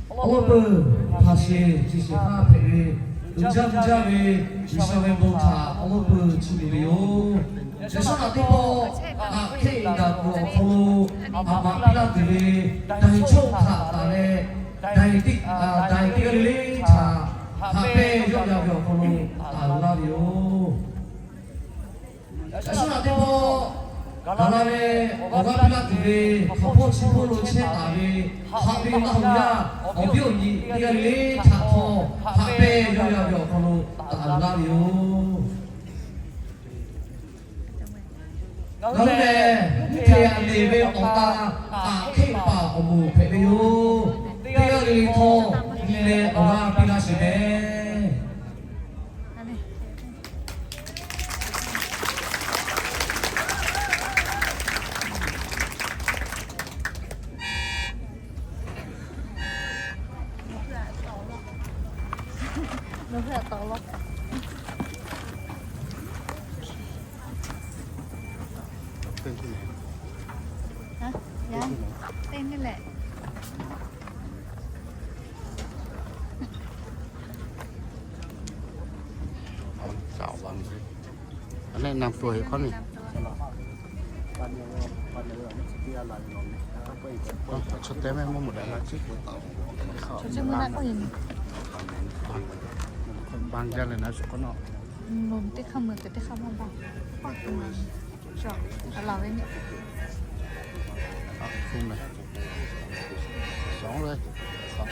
Awˬ lawn peuˬ, hk'a sheˍ chi shehˍ hpaˇ hpehꞈ ve, uiˍ jaˇ mvuh jaˇ ve G'uiˬsha ve bon htaꞈ awˬ lawn peuˬ chiˇ mvuh ve yoˬ. Yaꞈ shawˉ naꞈ teˇ pawˆ, aꞈ hkehˇ daꞈ kuiˬ awˬ hk'aw lo, aˬ maˍ piˇ laˇ tuˬ ve, daiˬ chawˇ htaꞈ taˍ leh, daiˬ teˇ, daiˬ teˇ g'aˇ le le htaꞈ haꞈ pehnˇ yawˆ yan ve awˬ hk'aw lo taˍ uiˍ laˇ ve yoˬ. Yaꞈ shawˉ naꞈ teˇ pawˆ, gaˬ la leh awˬ g'aˇ piˇ laˇ tuˬ ve, hk'aw hpawˇ chi hpawˇ lo chehˇ taˍ ve, haꞈ ve Laˇ huˍ yaˇ awˬ viˉ awˬ nyi teˇ g'aˇ le le htaꞈ htawˇ, haꞈ pehnˇ yawˆ yan ve awˬ hk'aw lo taˍ uiˍ laˇ ve yoˬ. Ngaˬ hui lehˬ, teˇ hkeh aꞈ leˬ ve awˬ ta, aꞈ hkehˇ paˍ awˬ moˍ hpehꞈ ve yoˬ. Teˇ g'aˇ le le htawˇ, nyi leh awˬ g'aˇ piˇ laˇ sheˍ mehˍ. Yaˇ, teˇ nyi lehˬ. สาวลำ แนะนำตัวให้เขาหน่อย แนะนำตัว เขาจะเต็มให้หมดแล้ว ชุดชื่อมันก็อย่างนี้ บางอย่างเลยนะ ชุดข้างนอก ลมเตะเข้าเมือง แต่เตะเข้าบ้านบ้าง ก็ประมาณ Chọn, ở lò với mẹ. Không này. Sống đây. Sống.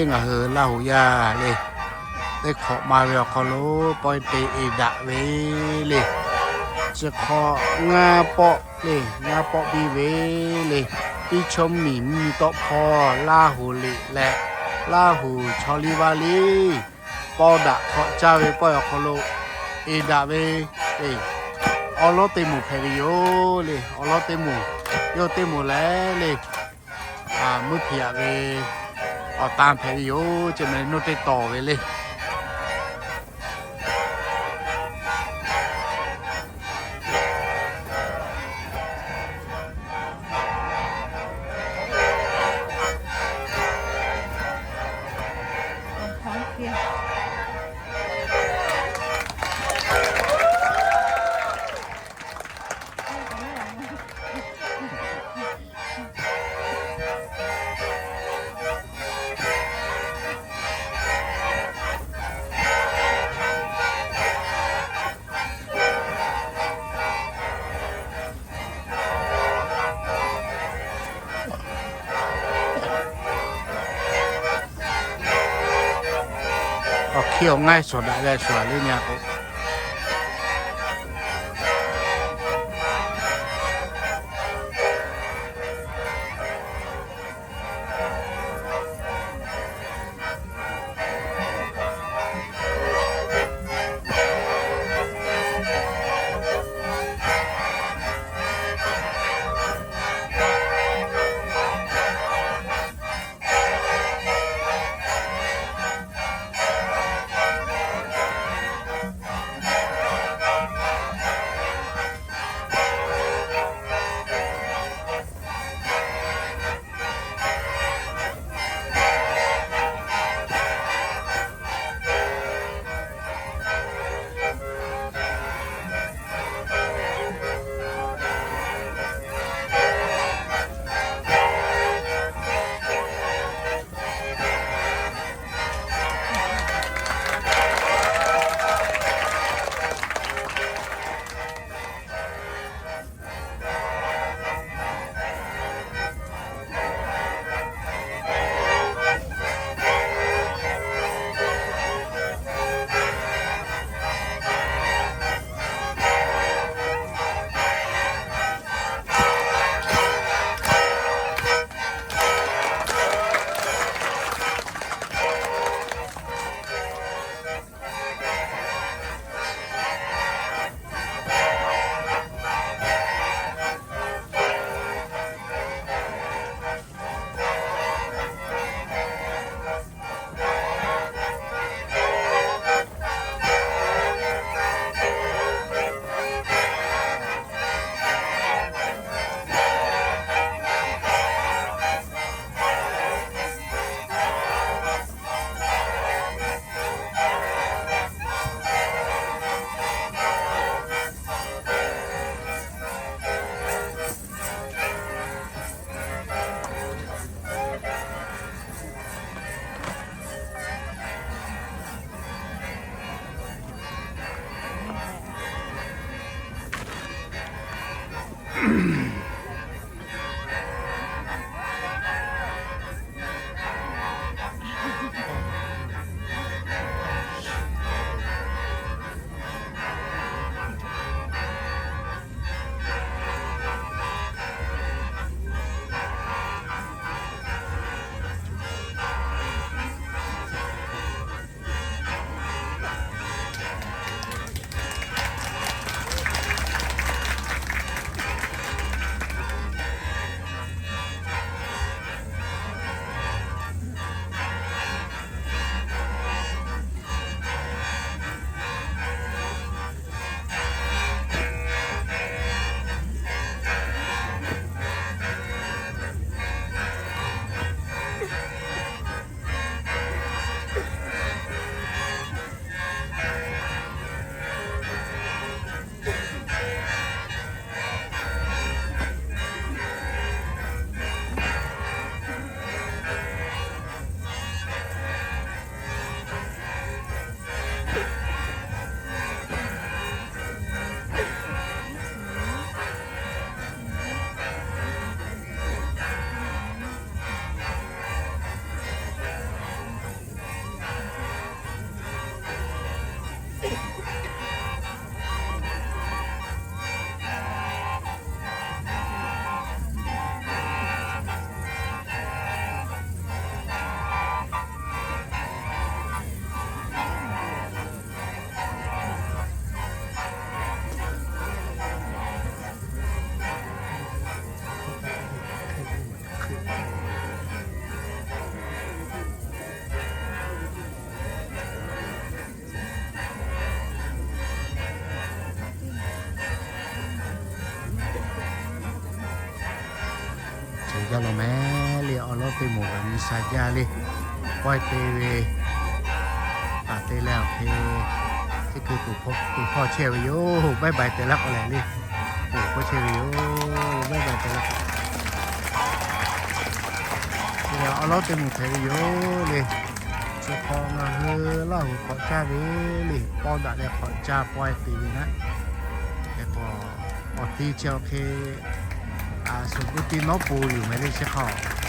Ngaˬ hui Laˇ huˍ yaˇ le, teˇ hk'awꞈ ma ve awˬ hk'aw lo pawehˇ te eˬ daꞈ ve le. Chi hk'awꞈ ngaˇ pawˆ le, ngaˇ pawˆ piˇ ve le. Piˇ chawˇ miˬ mvuhˇ miˬ tawˆ hpawˇ Laˇ huˍ liꞈ leh Laˇ huˍ chaw liˇ vaˇ liˇ pawˇ daꞈ hk'awꞈ caˇ ve pawehˇ awˬ hk'aw lo eˬ daꞈ ve le. Awˉ lawˉ teˇ moˍ hpehꞈ ve yoˬ le. Awˉ lawˉ teˇ moˍ, yawˇ teˇ moˍ leh le, mvuhˇ hpiꞈ yaꞈ ve awˬ tan hpehꞈ ve yoˬ. Chi meh nawˇ teˇ tawˍ ve le. Awˬ hkiˇ awˬ ngaˇ suhˍ daꞈ g'a shuˍ le nyi a k'o. Jaˇ law mehˍ le, awˬ lawˉ teˇ moˍ kaꞈ nyi sha jaˇ le. Pawehˇ te ve, taˍ te leh awˬ hk'e, teˇ hkui tuˬ hpawˇ chehˇ ve yoˬ. Bye bye tehꞈ laˇ k'o lehˬ le. Oˬ, hpawˇ chehˇ ve yoˬ. Bye bye tehꞈ laˇ k'o, awˬ lawˉ teˇ moˍ hpehꞈ ve yoˬ le. Chi hk'aw ngaˬ hui Laˇ huˍ hk'awꞈ caˇ ve le, pawˇ daꞈ leh hk'awꞈ caˇ pawehˇ te ve naˆ. Hk'e k'o, awˬ ti chi awˬ hk'e, suˍ pu ti nawˉ po yoˬ mehˍ le chi hk'aw.